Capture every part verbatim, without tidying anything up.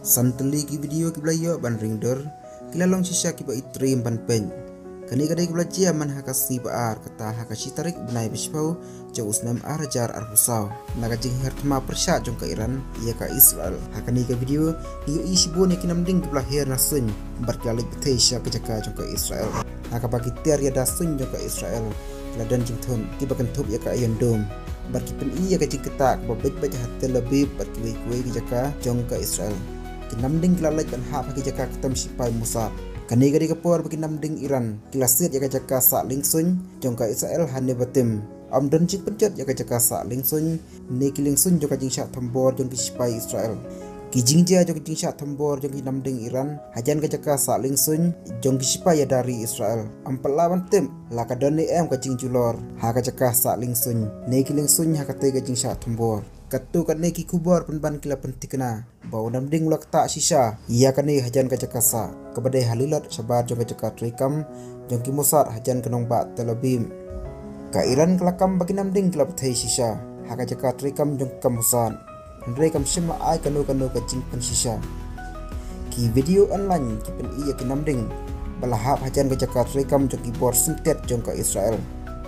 San tylli ki video kiba la ïoh ban ring dur ki la long shisha kiba itriem ban peit. Kane ka dei kaba la jia man ha ka sngi ba ar, kata ha ka shi tarik u bnai ba shiphew jong u snem ar hajar arphew saw, na ka jinghiar thma pyrshah jong ka Iran ïa ka Israel. Ha kane ka video ngi ïohi shibun ïa ki namding kiba la hiar na suiñ bad ki la leit bthei sha ka jaka jong ka Israel. Ha kaba ki tiar ïada suiñ jong ka Israel ki la don jingthut kiba kynthup ïa ka Iron Dome bad ki pyni ïa ka jingktah kaba beit beit ha Tel Aviv bad kiwei kiwei ki jaka jong ka Israel. Ki namding ki la leit ban hap ha ki jaka ktem shipai Mossad. Kane ka dei ka por ba ki namding Iran ki la siat ïa ka jaka sah liengsuiñ jong ka Israel ha Nevatim. Ym don jingpynjot ïa ka jaka sah liengsuiñ ne ki liengsuiñ jong ka jingshah thombor jong ki shipai Israel. Ki jingjia jong ka jingshah thombor jong ki namding Iran hajan ka jaka sah liengsuiñ jong ki shipai ïada ri Israel. Ym pat lah ban tip la ka don ne em ka jingjulor ha ka jaka sah liengsuiñ ne ki liengsuiñ ha katei ka jingshah thombor. Katto katne ki khubor pynban ki la pynthikna ba u namding u la ktah shisha ïa kane hajan ka jaka sah kaba dei ha lilot shabar jong ka jaka treikam jong ki Mossad hajan ka nongbah Tel Aviv. Ka Iran ka la kam ba ki namding ki la bthei shisha ha ka jaka treikam jong ka Mossad, hynrei kam shym la ai kano kano ka jingpynshisha. Ki video online ki pyni ïa ki namding ba la hap hajan ka jaka treikam jong ki bor syntet jong ka Israel.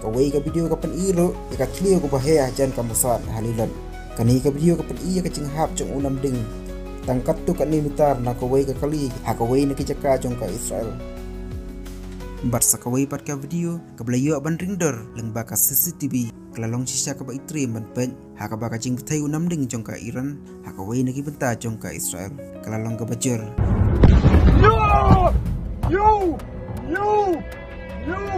Kawei ka video ka pyni ruh ïa ka thliew kaba heh hajan ka Mossad ha lilot. Kane ka video ka pyni ïa ka jinghap jong u namding. Tang katto katne mitar na kawei ka kali ha kawei na ki jaka jong ka Israel. Bad sa kawei pat ka video kaba la ïoh ban ring dur lyngba ka C C T V ka la long shisha kaba itriem ban peit ha kaba ka jingbthei u namding jong ka Iran ha kawei na ki bynta jong ka Israel ka la long kaba jur. You! You! You! You!